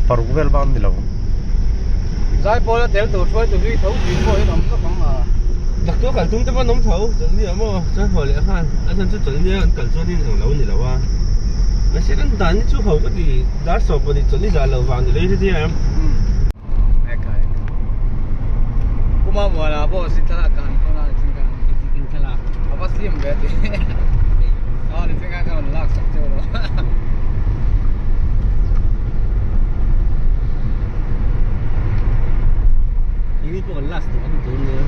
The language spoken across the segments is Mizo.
Paruk vel bak an ni lo. Zaipawl a tel tur hruai tu hlui tho tih pawh in awm vak ang a. Doctor kal tum te pawh an awm tho, chawlh ni ah maw chuan haw leh khan a chhan chu chawlh nia an kal chuan in englo ni lo a. Mahse kan dan hi chu ho ka ti dar sawm pahnih chawlh ni zah loh vang ni lo hi hria em. Kuma muala pawh si thlalak ka han thawn a nichin khan in thlalak a va slim ve ti aw nichin khan ka rawn lak sak cheu lo. Ini pawh kan last tawh ang tur nia.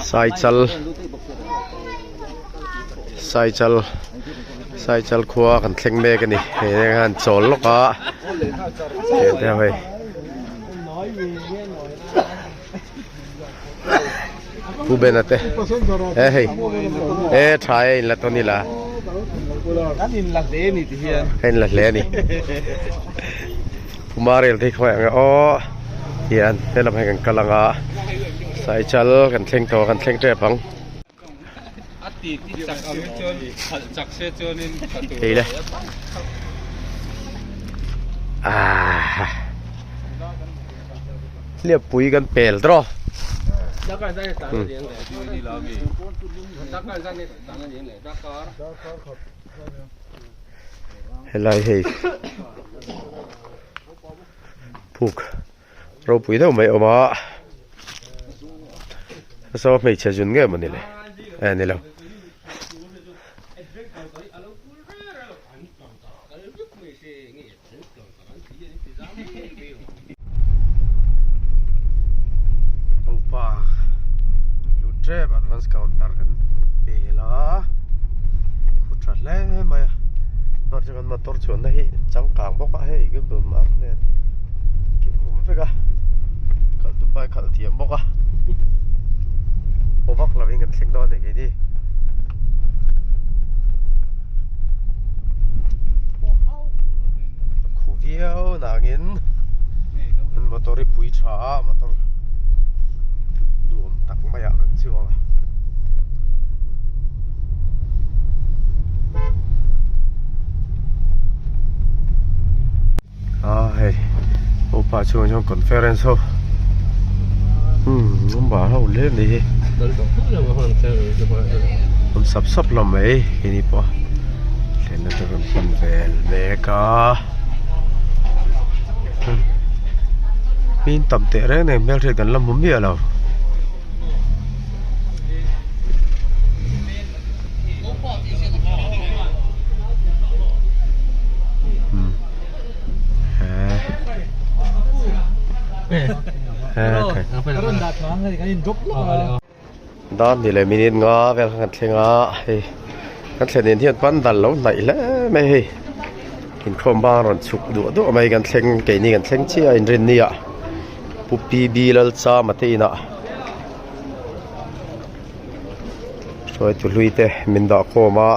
Saichal Saichal Saichal khua kan thleng mek a ni hei hian chawl lawk a hei Pu Bena te e hei e tha e in la tawn ila Kan in la hle ni ti hian ka in la hle ni Pu Marel te hi khawngaih ang e aw hian helam hi kan kal ang a Saichal kan thleng tawh kan thleng tep ang. Hei le ah hliappui kan pel tawh helai hei phuk ropui deuh mai a awm a saw hmeichhe zun ngei mawni le eh ni lo. Opa lut tep advance counter kan pel a khut tha hle mai a chuan chuan motor chuanna hi changkang bawk a hei google map nen kim awm vek a khalh tu pa hi khalh thiam bawk a haw vak lovin kan thleng dawn a ni keini. A khu viau nangin an motor hi pui tha a motor nuam tak maiah kan chuang a. A hei upa chhungah chuan conference ho umm number ho hle mai hi awm sap sap hlawm mai keini pawh thlenna chu kan pan vel mek a min tam teh reng nen hmelhriat kan la hmu miah lo. Dan ni leh minute nga vel kha kan thleng a hei kan thlen in hian pandal lo hnaih hle mai hei inkhawm bang rawn chhuk duah duah mai kan thleng keini kan thleng chiah a inrinni ah Pu P B Lalchama te inah hruaitu hlui te min dah khawm a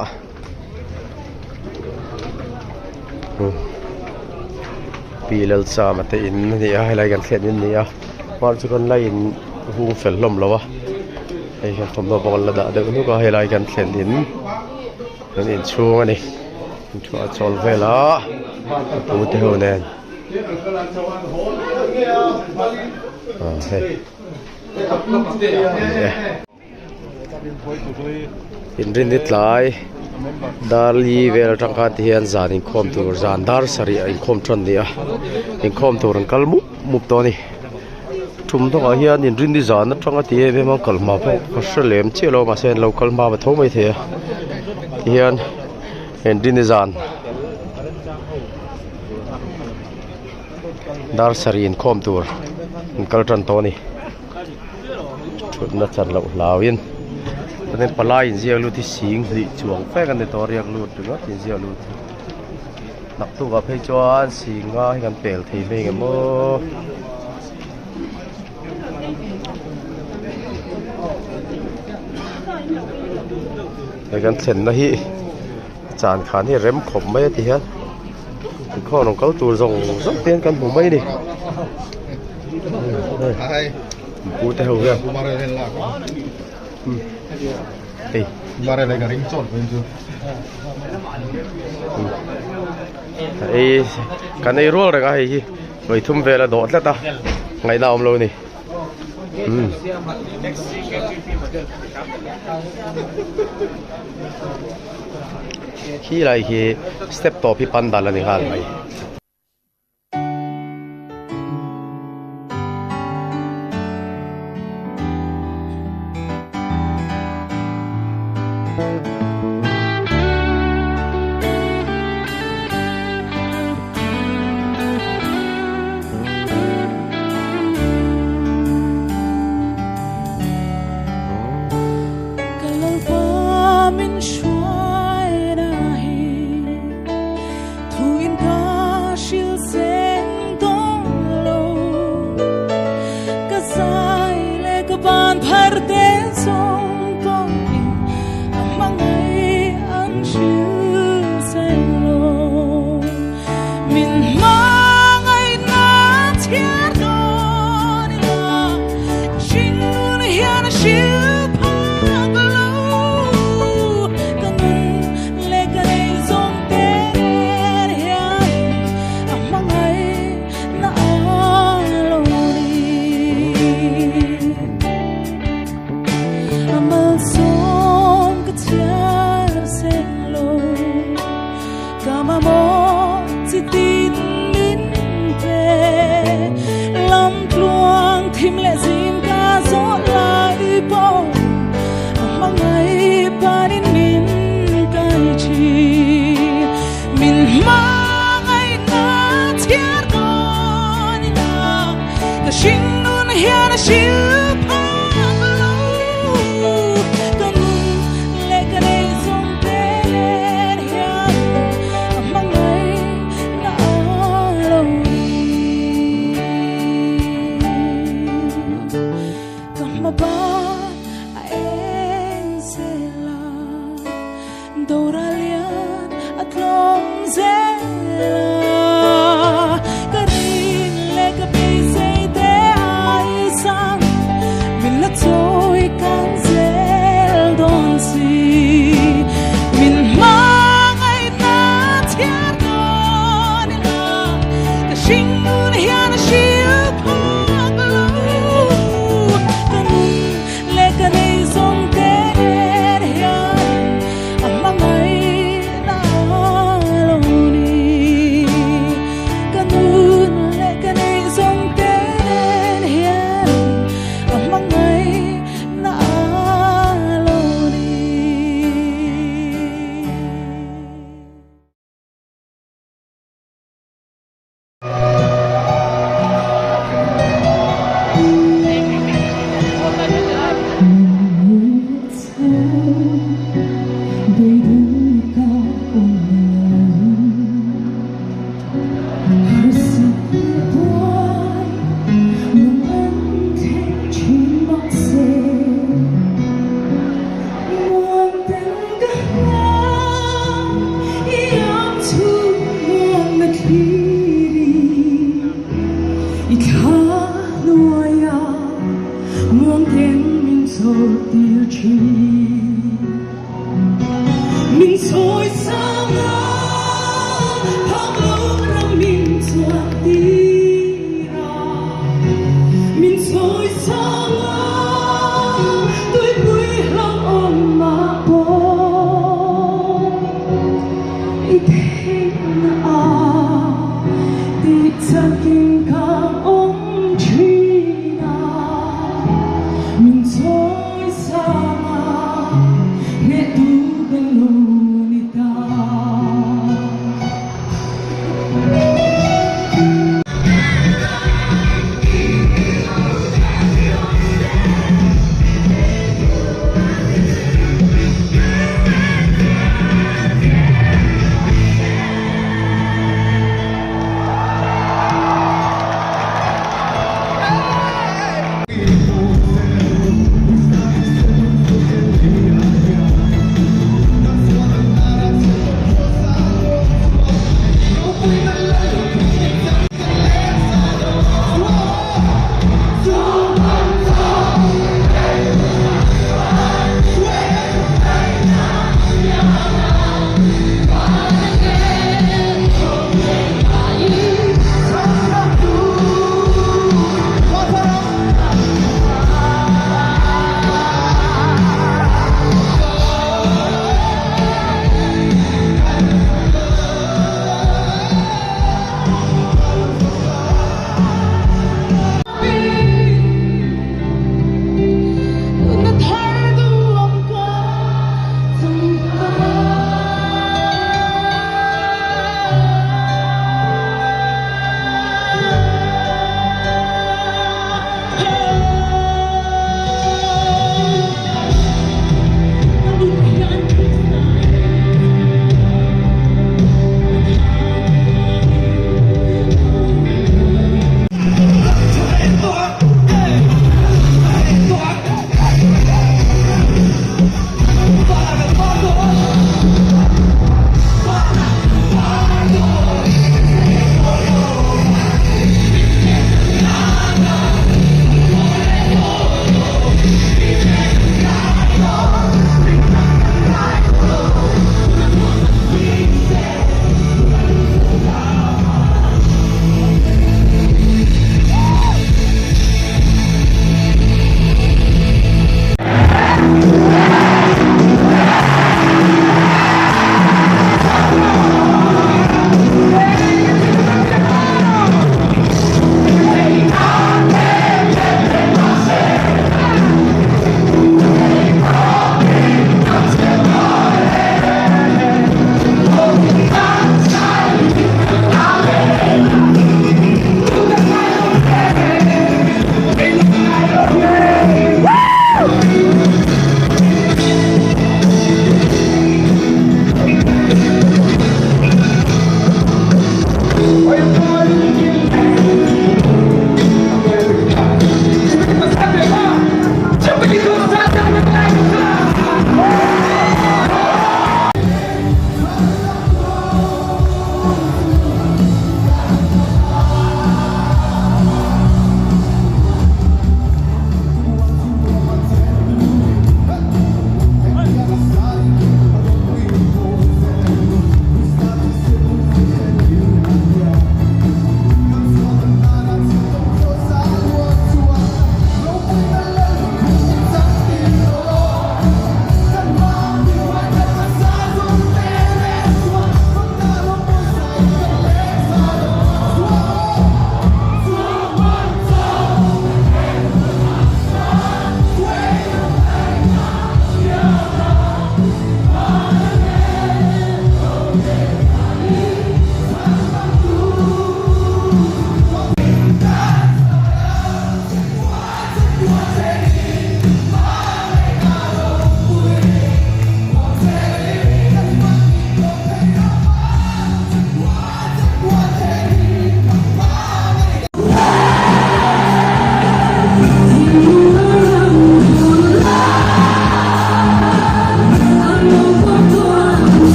Pi Lalchama te in a ni a helai kan thlen in a ni a hmar chu kan la in hung fel hlawm lo a hei hian thawmhnaw pawh kan la dah deuh hnuk a helai kan thlen in kan inchhung a ni inthuah a chawl vel a. Pu te ho nen ah hei ni e inrinni tlai dar li vel atang khan ti hian zan inkhawm tur zan dar sarih a inkhawm tan a ni a inkhawm tur an kal mup mup tawh a ni thum hnungah hian inrinni zan atanga ti em em a kal hma pawh ka hre lem chiah lo mahse an lo kal hma tho maithei a tihian inrinni zan dar sarih inkhawm tur an kal tan tawh a ni. Thutna chan loh hlauin chuanin palai inziak lut hi sing hnih chuang vek a ni tawh a riak lut ringawt inziak lut hi naktukah phei chuan sing nga hi kan pel thei mai ang em aw. Hei kan thlenna hi chan khan hi rem khawp mai a ti hian inkhawm rawn kal tur zawng zawng te hian kan hmu mai a ni. Pu te ho hian hei ei kan ei rual reng a hei hi vawi thum vel a dawh tlat a ngaihna a awm lo a ni khi lai khi step tawp hi pandal a ni nghal mai.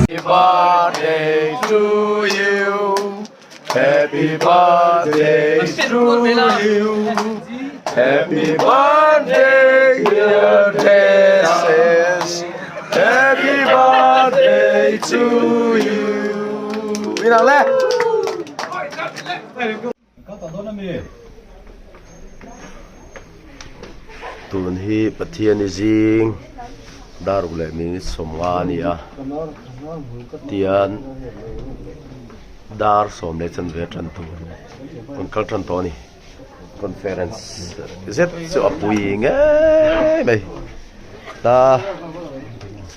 Happy birthday to you Happy birthday to you Happy birthday dear Jesus Happy birthday to you Inang le Tun hi Pathian i zing. Dar ruk leh minute 50 a ni a tian dar sawm leh chanve tan tur rawn kal tan tawh a ni conference zet chu a pui ngei mai ta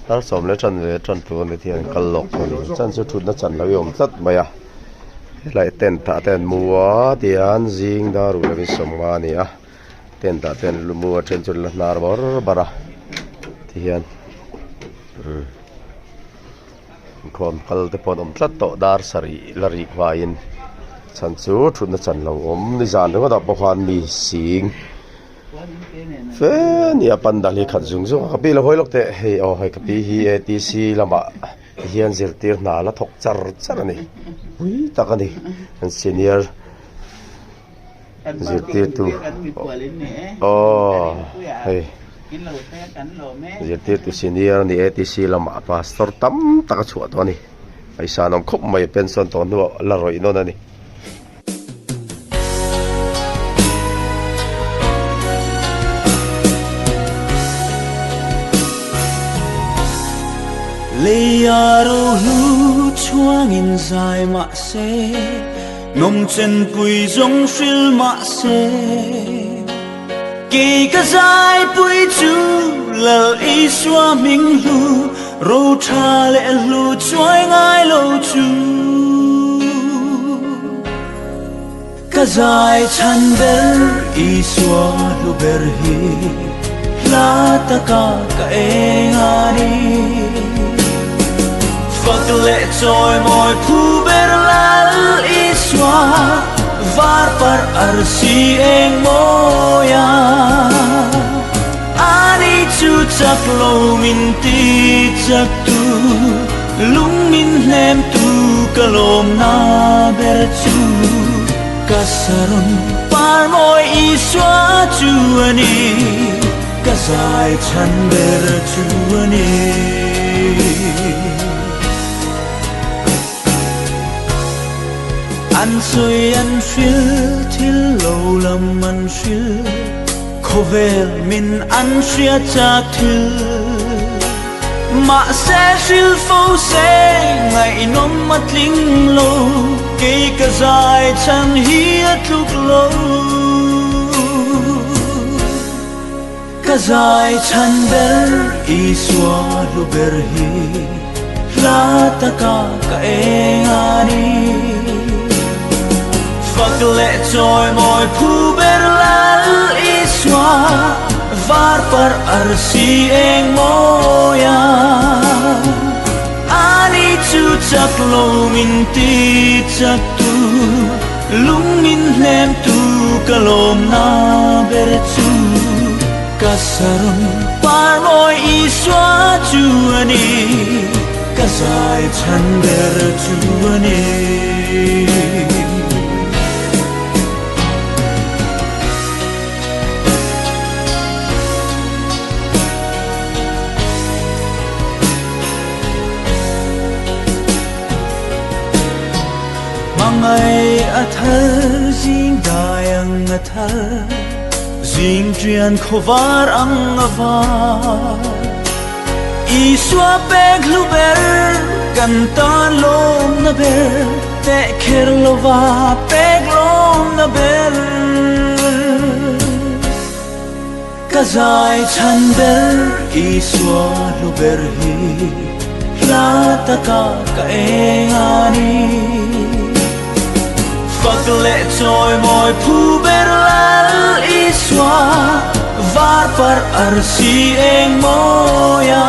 dar sawm leh chanve tan tur a ni tihian an kal lawk tawh a ni chan chu thutna chan lo hi a awm tlat mai a helai tent ah te an mu a tian zing dar ruk leh minute 50 a ni a. Tent ah chuan lu a then chu la hnar bawr bawr a tihian umm inkhawm kal te pawh an awm tlat tawh dar sarih la rik hmain chhan chu thutna chan lo awm nizan ringawt ah pawh khan mi sing fe nia pandal hi khat zung zung a ka pi lo hawi lawk teh hei aw hei ka pi hi atc lamah tihian zirtir hna la thawk char char a ni pui tak a ni an senior. Zirtirtu aw hei zirtirtu senior a ni atc lamah pastor tam tak a chhuah tawh a ni ngaihsan awm khawp mai pension tawh hnuah la rawih nawn a ni. Lei a ro hlu chhuangin zai mahse. Nawmchen pui zawng hril mahse Kei ka zai pui chu Lal Isua hming hlu Ro tha leh hlu chuai ngai lo chu Ka zai chhan ber Isua hlu ber hi Hla taka ka eng a ni Fak leh chawi mawi phu ber Lal Isua Var par arsi eng mawi a Ani chu chak lo min ti chak tu Lung min hnem tu ka lawm na ber chu Ka saron par mawi Isua chu a ni Ka zai chhan ber chu a ni. An sawi an hril thil lo lam an hril Khawvel min an hria chak thil Mahse hril fo se ngaihnawm a tling lo Kei ka zai chhan hi a tluk lo Ka zai chhan ber Isua hlu ber hi Hla taka ka eng a ni Fak leh chawi mawi phu ber Lal Isua Var par arsi eng mawi a Ani chu chak lo min ti chak tu Lung min hnem tu ka lawm na ber chu Ka saron par mawi Isua chu a ni Ka zai chhan ber chu a ni. Hmangaih a thar zing dai ang a thar Zing ṭian khawvar ang a var Isua pek hlu ber kan tan lawmna ber Teh kher lova pek lawmna ber Ka zai chhan ber Isua hlu ber hi Hla taka ka eng a ni Fak leh chawi mawi phu ber Lal Isua Var par arsi eng mawi a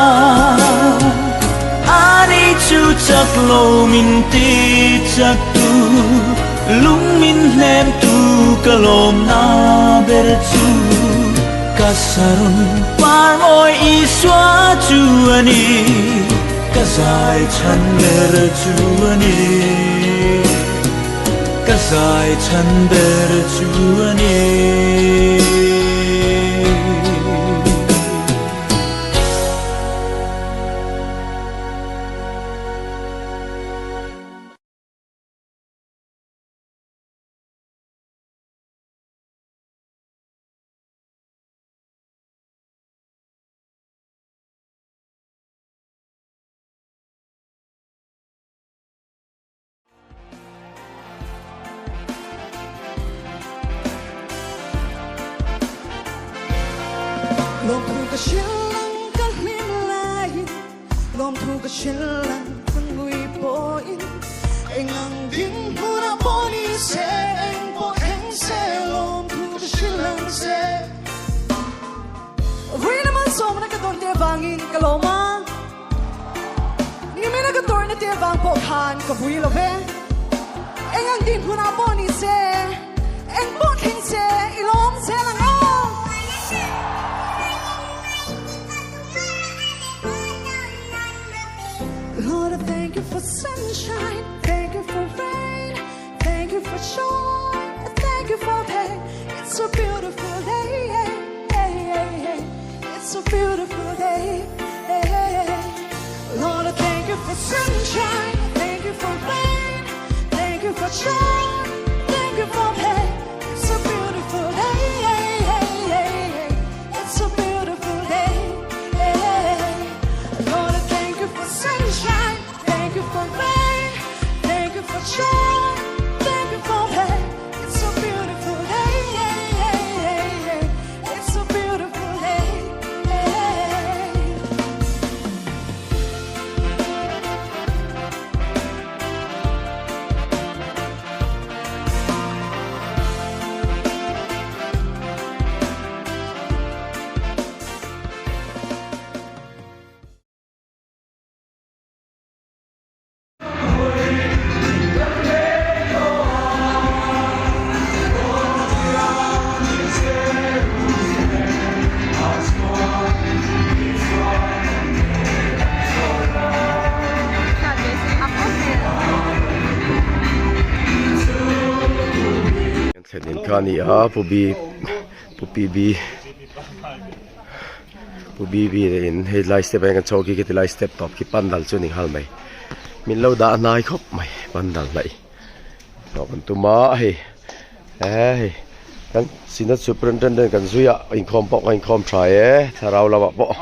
Ani chu chak lo min ti chak tu Lung min hnem tu ka lawm na ber chu Ka saron par mawi Isua chu a ni Ka zai chhan ber chu a ni Ka zai chhan ber chu a ni. hrilh ang ka hlim laiin Lawmthu ka hrilh ang ka ngui pawhin Eng ang ding hmunah pawh ni se Eng pawh thleng se Lawmthu ka hrilh ang che Vawiin a malsawmna ka dawn te avangin ka lawm a, nimina ka tawrhna te avang pawh khan ka vui lo ve. Eng ang dinhmunah pawh ni se, eng pawh thleng se i lawm zel ang aw. Lord, I thank you for sunshine, thank you for rain, thank you for joy, thank you for pain. It's a beautiful day, it's a beautiful day. Lord, I thank you for sunshine, thank you for rain, thank you for joy, thank you for pain. It's a beautiful day, it's a beautiful day. Lord, I thank you for sunshine, thank you for rain, thank you for joy, thank you for pain. It's a beautiful day, it's a beautiful day. Thlen in kha a ni a pu bi pu pi bi pu bi bi leh in hei lai step ah hian kan chho khi khiti lai step tawp khi pandal chu a ni nghal mai min lo dah hnai khawp mai pandal hnaih hlawh kan tum a hei eh hei kan synod superintendent kan zui a inkhawm pawh kan inkhawm tha e thlarau lamah pawh.